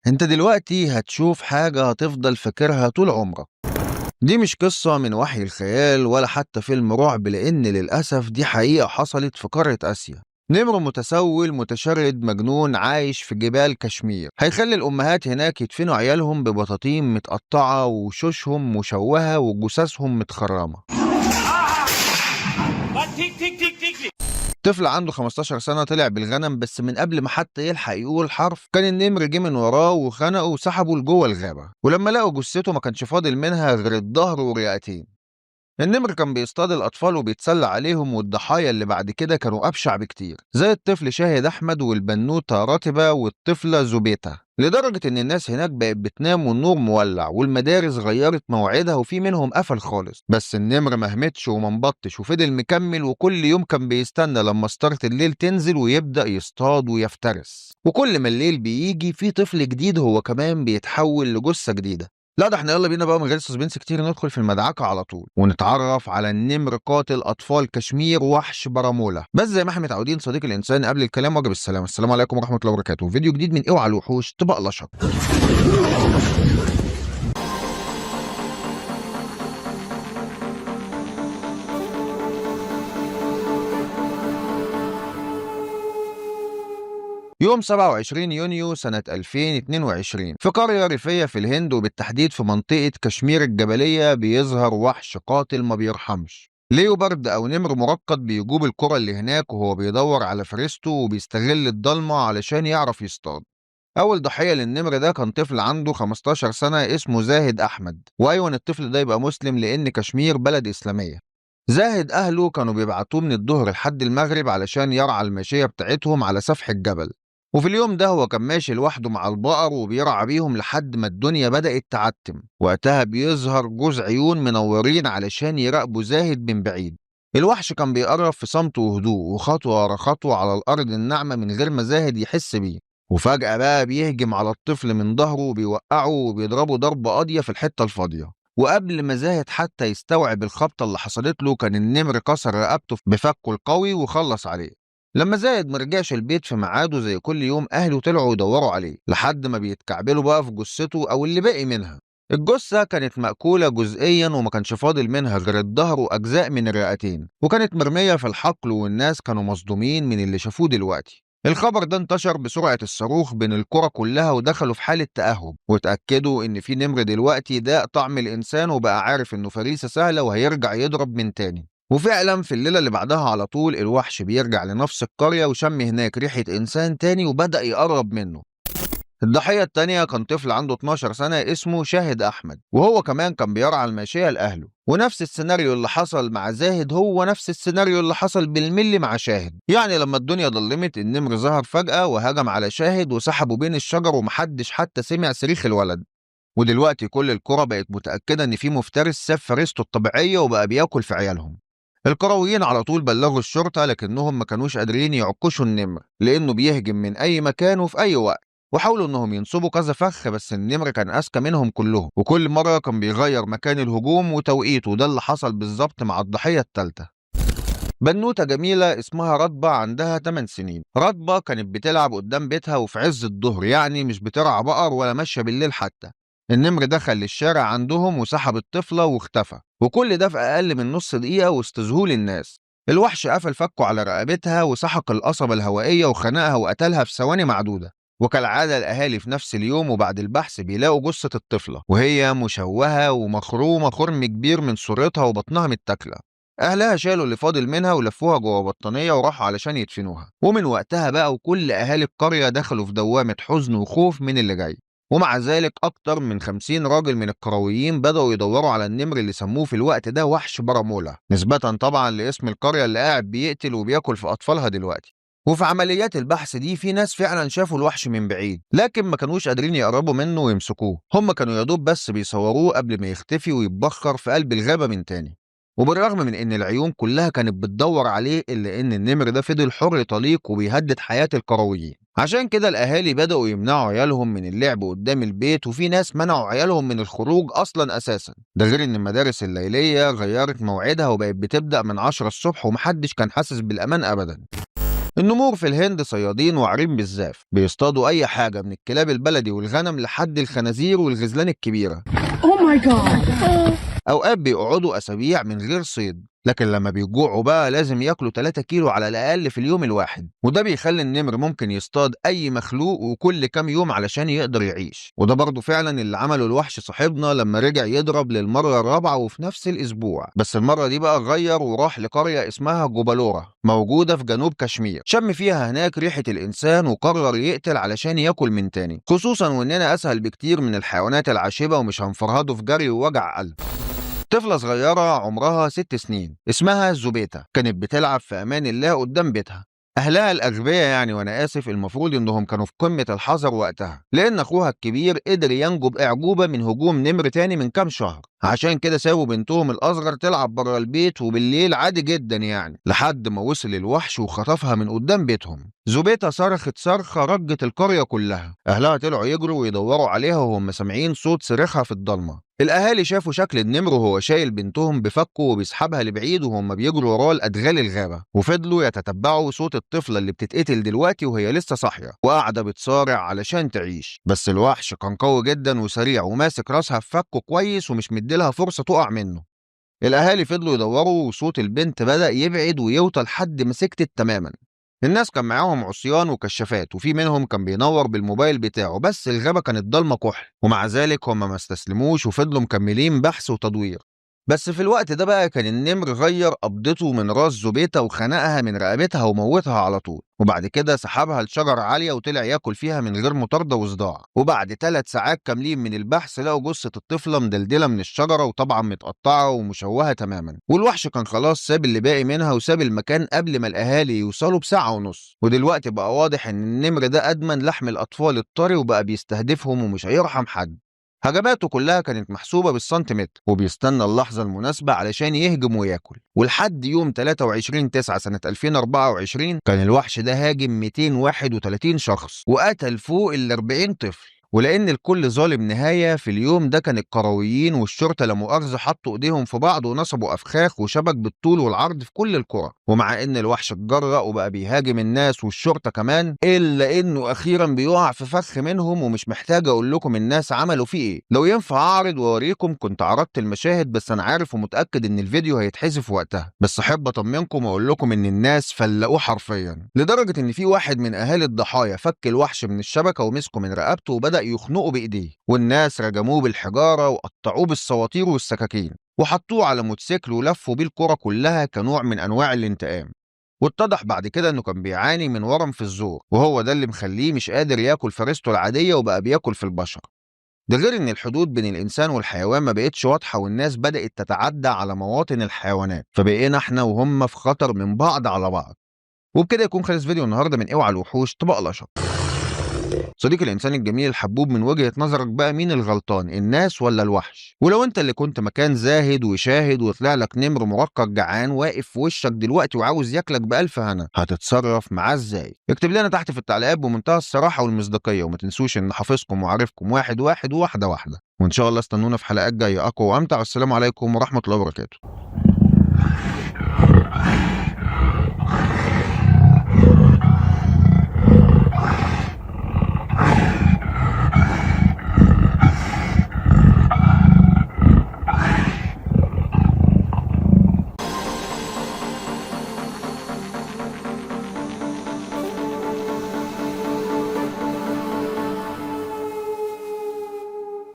انت دلوقتي هتشوف حاجة هتفضل فاكرها طول عمرك. دي مش قصة من وحي الخيال ولا حتى فيلم رعب، لأن للأسف دي حقيقة حصلت في قارة آسيا. نمر متسول متشرد مجنون عايش في جبال كشمير هيخلي الأمهات هناك يدفنوا عيالهم ببطاطين متقطعة وشوشهم مشوهة وجثثهم متخرمة. طفل عنده 15 سنة طلع بالغنم، بس من قبل ما حتى يلحق يقول حرف كان النمر جه من وراه وخنقه وسحبه لجوه الغابة، ولما لقوا جثته ما كانش فاضل منها غير الظهر ورئتين. النمر كان بيصطاد الأطفال وبيتسلى عليهم، والضحايا اللي بعد كده كانوا أبشع بكتير، زي الطفل شاهد أحمد والبنوتة راتبة والطفلة زبيتة، لدرجة إن الناس هناك بقت بتنام والنور مولع، والمدارس غيرت مواعيدها وفي منهم قفل خالص. بس النمر ما همتش وما انبطش وفضل مكمل، وكل يوم كان بيستنى لما ستارة الليل تنزل ويبدأ يصطاد ويفترس. وكل ما الليل بيجي في طفل جديد هو كمان بيتحول لجثة جديدة. لا ده احنا يلا بينا بقى من غير suspense كتير ندخل في المدعكه على طول ونتعرف على النمر قاتل اطفال كشمير وحش برامولا. بس زي ما احنا متعودين صديق الانسان قبل الكلام واجب السلام. السلام عليكم ورحمة الله وبركاته. فيديو جديد من اوعى الوحوش تبقلشك. يوم 27 يونيو سنة 2022 في قرية ريفية في الهند، وبالتحديد في منطقة كشمير الجبلية، بيظهر وحش قاتل ما بيرحمش. leopard أو نمر مرقط بيجوب القرى اللي هناك وهو بيدور على فريسته وبيستغل الضلمة علشان يعرف يصطاد. أول ضحية للنمر ده كان طفل عنده 15 سنة اسمه زاهد أحمد، وأيوة الطفل ده يبقى مسلم لأن كشمير بلد إسلامية. زاهد أهله كانوا بيبعتوه من الظهر لحد المغرب علشان يرعى الماشية بتاعتهم على سفح الجبل. وفي اليوم ده هو كان ماشي لوحده مع البقر وبيرعى بيهم لحد ما الدنيا بدأت تعتم. وقتها بيظهر جوز عيون منورين علشان يراقبوا زاهد من بعيد. الوحش كان بيقرب في صمت وهدوء وخطوة ورا خطوة على الأرض الناعمة من غير ما زاهد يحس بيه. وفجأة بقى بيهجم على الطفل من ظهره وبيوقعه وبيضربه ضربة قاضية في الحتة الفاضية. وقبل ما زاهد حتى يستوعب الخبطة اللي حصلت له كان النمر كسر رقبته بفكه القوي وخلص عليه. لما زاهد مرجعش البيت في ميعاده زي كل يوم أهله طلعوا يدوروا عليه لحد ما بيتكعبلوا بقى في جثته أو اللي باقي منها. الجثة كانت مأكولة جزئيا وما كانش فاضل منها غير الظهر وأجزاء من الرئتين، وكانت مرمية في الحقل، والناس كانوا مصدومين من اللي شافوه دلوقتي. الخبر ده انتشر بسرعة الصاروخ بين القرى كلها ودخلوا في حالة تأهب، وتأكدوا إن في نمر دلوقتي داق طعم الإنسان وبقى عارف إنه فريسة سهلة وهيرجع يضرب من تاني. وفعلا في الليلة اللي بعدها على طول الوحش بيرجع لنفس القرية وشم هناك ريحة إنسان تاني وبدأ يقرب منه. الضحية التانية كان طفل عنده 12 سنة اسمه شاهد أحمد، وهو كمان كان بيرعى الماشية لأهله. ونفس السيناريو اللي حصل مع زاهد هو نفس السيناريو اللي حصل بالملي مع شاهد. يعني لما الدنيا ضلمت النمر ظهر فجأة وهجم على شاهد وسحبه بين الشجر ومحدش حتى سمع صريخ الولد. ودلوقتي كل القرى بقت متأكدة إن في مفترس ساب فريسته الطبيعية وبقى بياكل في عيالهم. القرويين على طول بلغوا الشرطة، لكنهم ما كانوش قادرين يعكشوا النمر لأنه بيهجم من أي مكان وفي أي وقت، وحاولوا إنهم ينصبوا كذا فخ بس النمر كان أذكى منهم كلهم، وكل مرة كان بيغير مكان الهجوم وتوقيته. وده اللي حصل بالظبط مع الضحية الثالثة، بنوتة جميلة اسمها رطبة عندها 8 سنين. رطبة كانت بتلعب قدام بيتها وفي عز الظهر، يعني مش بترعى بقر ولا ماشية بالليل حتى. النمر دخل للشارع عندهم وسحب الطفلة واختفى، وكل ده في أقل من نص دقيقة وسط ذهول الناس. الوحش قفل فكه على رقبتها وسحق القصبة الهوائية وخنقها وقتلها في ثواني معدودة. وكالعادة الأهالي في نفس اليوم وبعد البحث بيلاقوا جثة الطفلة وهي مشوهة ومخرومة خرم كبير من صورتها وبطنها متاكلة. أهلها شالوا اللي فاضل منها ولفوها جوه بطانية وراحوا علشان يدفنوها. ومن وقتها بقى وكل أهالي القرية دخلوا في دوامة حزن وخوف من اللي جاي. ومع ذلك أكتر من 50 راجل من القرويين بدأوا يدوروا على النمر اللي سموه في الوقت ده وحش برامولا، نسبة طبعا لاسم القرية اللي قاعد بيقتل وبياكل في أطفالها دلوقتي. وفي عمليات البحث دي في ناس فعلا شافوا الوحش من بعيد، لكن ما كانوش قادرين يقربوا منه ويمسكوه. هم كانوا يا دوب بس بيصوروه قبل ما يختفي ويتبخر في قلب الغابة من تاني. وبالرغم من ان العيون كلها كانت بتدور عليه، الا ان النمر ده فضل حر طليق وبيهدد حياة القرويين. عشان كده الاهالي بدأوا يمنعوا عيالهم من اللعب قدام البيت، وفي ناس منعوا عيالهم من الخروج اصلا اساسا. ده غير ان المدارس الليلية غيرت موعدها وبقت بتبدأ من 10 الصبح، ومحدش كان حاسس بالامان ابدا. النمور في الهند صيادين وعرين بالزاف، بيصطادوا أي حاجة من الكلاب البلدي والغنم لحد الخنازير والغزلان الكبيرة. Oh my God. أوقات بيقعدوا أسابيع من غير صيد، لكن لما بيجوعوا بقى لازم ياكلوا 3 كيلو على الأقل في اليوم الواحد، وده بيخلي النمر ممكن يصطاد أي مخلوق وكل كام يوم علشان يقدر يعيش. وده برضه فعلا اللي عمله الوحش صاحبنا لما رجع يضرب للمرة الرابعة وفي نفس الأسبوع، بس المرة دي بقى غير وراح لقرية اسمها جوبالورا موجودة في جنوب كشمير، شم فيها هناك ريحة الإنسان وقرر يقتل علشان ياكل من تاني، خصوصا وإننا أسهل بكتير من الحيوانات العاشبة ومش هنفرهده في جري ووجع قلب. طفلة صغيرة عمرها 6 سنين اسمها زوبيتا كانت بتلعب في أمان الله قدام بيتها. أهلها الأغبياء يعني وأنا آسف المفروض إنهم كانوا في قمة الحذر وقتها، لأن أخوها الكبير قدر ينجو بإعجوبة من هجوم نمر تاني من كام شهر، عشان كده سابوا بنتهم الأصغر تلعب بره البيت وبالليل عادي جدا يعني، لحد ما وصل الوحش وخطفها من قدام بيتهم. زوبيتا صرخت صرخة رجت القرية كلها، أهلها طلعوا يجروا ويدوروا عليها وهم سامعين صوت صريخها في الضلمة. الأهالي شافوا شكل النمر وهو شايل بنتهم بفكه وبيسحبها لبعيد وهم بيجروا وراه لأدغال الغابة، وفضلوا يتتبعوا صوت الطفلة اللي بتتقتل دلوقتي وهي لسه صاحية وقاعدة بتصارع علشان تعيش. بس الوحش كان قوي جدا وسريع وماسك راسها في فكه كويس ومش مديلها فرصة تقع منه. الأهالي فضلوا يدوروا وصوت البنت بدأ يبعد ويوطى لحد ما سكتت تماما. الناس كان معاهم عصيان وكشافات وفي منهم كان بينور بالموبايل بتاعه، بس الغابة كانت ضلمة كحل، ومع ذلك هم ما استسلموش وفضلوا مكملين بحث وتدوير. بس في الوقت ده بقى كان النمر غير قبضته من راس زوبيتا وخنقها من رقبتها وموتها على طول، وبعد كده سحبها لشجرة عالية وطلع ياكل فيها من غير مطاردة وصداع. وبعد 3 ساعات كاملين من البحث لقوا جثة الطفلة مدلدلة من الشجرة وطبعا متقطعة ومشوهة تماما، والوحش كان خلاص ساب اللي باقي منها وساب المكان قبل ما الأهالي يوصلوا ب1.5 ساعة. ودلوقتي بقى واضح إن النمر ده أدمن لحم الأطفال الطري وبقى بيستهدفهم ومش هيرحم حد. هجماته كلها كانت محسوبة بالسنتيمتر وبيستنى اللحظة المناسبة علشان يهجم وياكل. ولحد يوم 23/9 سنة 2024 كان الوحش ده هاجم 231 شخص وقتل فوق ال 40 طفل. ولأن الكل ظالم نهاية في اليوم ده كان القرويين والشرطة لا مؤاخذة حطوا ايديهم في بعض ونصبوا أفخاخ وشبك بالطول والعرض في كل القرى. ومع ان الوحش اتجرأ وبقى بيهاجم الناس والشرطة كمان، إلا انه أخيرا بيقع في فخ منهم، ومش محتاج أقول لكم الناس عملوا فيه ايه. لو ينفع أعرض وأوريكم كنت عرضت المشاهد، بس أنا عارف ومتأكد ان الفيديو هيتحذف وقتها. بس أحب أطمنكم وأقول لكم ان الناس فلقوه حرفيا، لدرجة ان في واحد من أهالي الضحايا فك الوحش من الشبكة ومسكه من رقبته وبدأ يخنقه بإيديه، والناس رجموه بالحجارة وقطعوه بالسواطير والسكاكين وحطوه على موتوسيكل ولفوا بيه الكرة كلها كنوع من أنواع الانتقام. واتضح بعد كده انه كان بيعاني من ورم في الزور، وهو ده اللي مخليه مش قادر ياكل فريسته العادية وبقى بياكل في البشر. ده غير ان الحدود بين الانسان والحيوان ما بقتش واضحة، والناس بدأت تتعدى على مواطن الحيوانات، فبقينا احنا وهم في خطر من بعض على بعض. وبكده يكون خلص فيديو النهارده من اوعى الوحوش تبقلشك. صديقي الانسان الجميل الحبوب، من وجهة نظرك بقى مين الغلطان، الناس ولا الوحش؟ ولو انت اللي كنت مكان زاهد وشاهد وطلع لك نمر مرقق جعان واقف في وشك دلوقتي وعاوز ياكلك بألف هنا، هتتصرف معاه ازاي؟ اكتب لنا تحت في التعليقات بمنتهى الصراحة والمصداقية، وما تنسوش ان حافظكم وعارفكم واحد واحد وواحدة واحدة. وان شاء الله استنونا في حلقات جاية اقوى وامتع. والسلام عليكم ورحمة الله وبركاته.